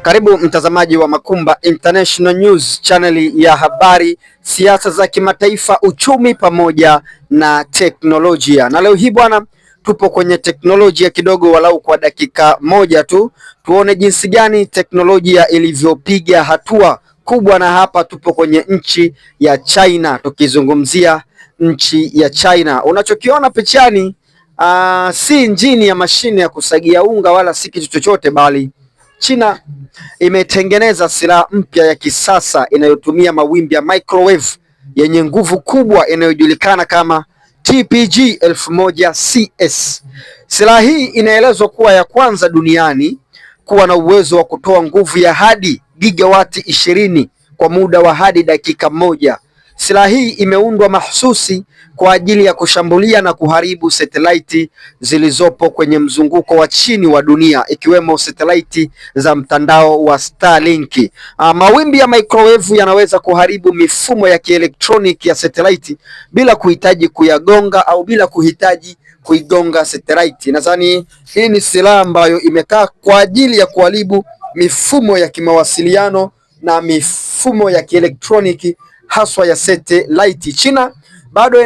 Karibu mtazamaji wa Makumba International News, channel ya habari, siasa za kimataifa, uchumi pamoja na teknolojia. Na leo hii bwana, tupo kwenye teknolojia kidogo, walau kwa dakika moja tu, tuone jinsi gani teknolojia ilivyopiga hatua kubwa, na hapa tupo kwenye nchi ya China, tukizungumzia nchi ya China. Unachokiona pichani si injini ya mashine ya kusagia unga wala si kitu chochote, bali China imetengeneza silaha mpya ya kisasa inayotumia mawimbi ya microwave yenye nguvu kubwa inayojulikana kama TPG 1000 CS. Silaha hii inaelezwa kuwa ya kwanza duniani kuwa na uwezo wa kutoa nguvu ya hadi gigawati 20 kwa muda wa hadi dakika moja. Silaha hii imeundwa mahususi kwa ajili ya kushambulia na kuharibu satelaiti zilizopo kwenye mzunguko wa chini wa dunia ikiwemo satelaiti za mtandao wa Starlink. Mawimbi ya microwave yanaweza kuharibu mifumo ya kielektroniki ya satelaiti bila kuhitaji kuyagonga au bila kuhitaji kuigonga satelaiti. Nadhani hii ni silaha ambayo imekaa kwa ajili ya kuharibu mifumo ya kimawasiliano na mifumo ya kielektroniki haswa ya satellite. China bado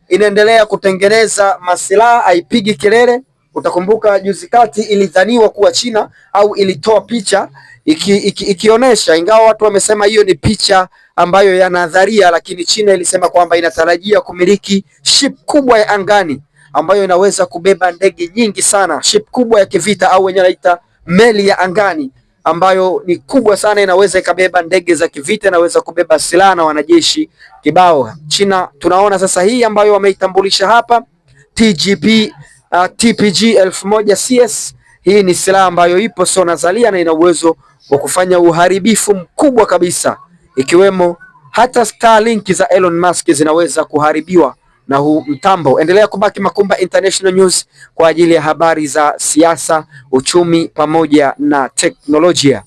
inaendelea kutengeneza masilaha, haipigi kelele. Utakumbuka juzi kati ilidhaniwa kuwa China au ilitoa picha ikionyesha iki, ingawa watu wamesema hiyo ni picha ambayo ya nadharia, lakini China ilisema kwamba inatarajia kumiliki ship kubwa ya angani ambayo inaweza kubeba ndege nyingi sana, ship kubwa ya kivita au wenyewe wanaita meli ya angani ambayo ni kubwa sana, inaweza ikabeba ndege za kivita, inaweza kubeba silaha na wanajeshi kibao. China tunaona sasa hii ambayo wameitambulisha hapa TGP, TPG 1000 CS. Hii ni silaha ambayo ipo sio nadharia, na ina uwezo wa kufanya uharibifu mkubwa kabisa, ikiwemo hata Starlink za Elon Musk zinaweza kuharibiwa na huu mtambo. Endelea kubaki Makumba International News kwa ajili ya habari za siasa, uchumi pamoja na teknolojia.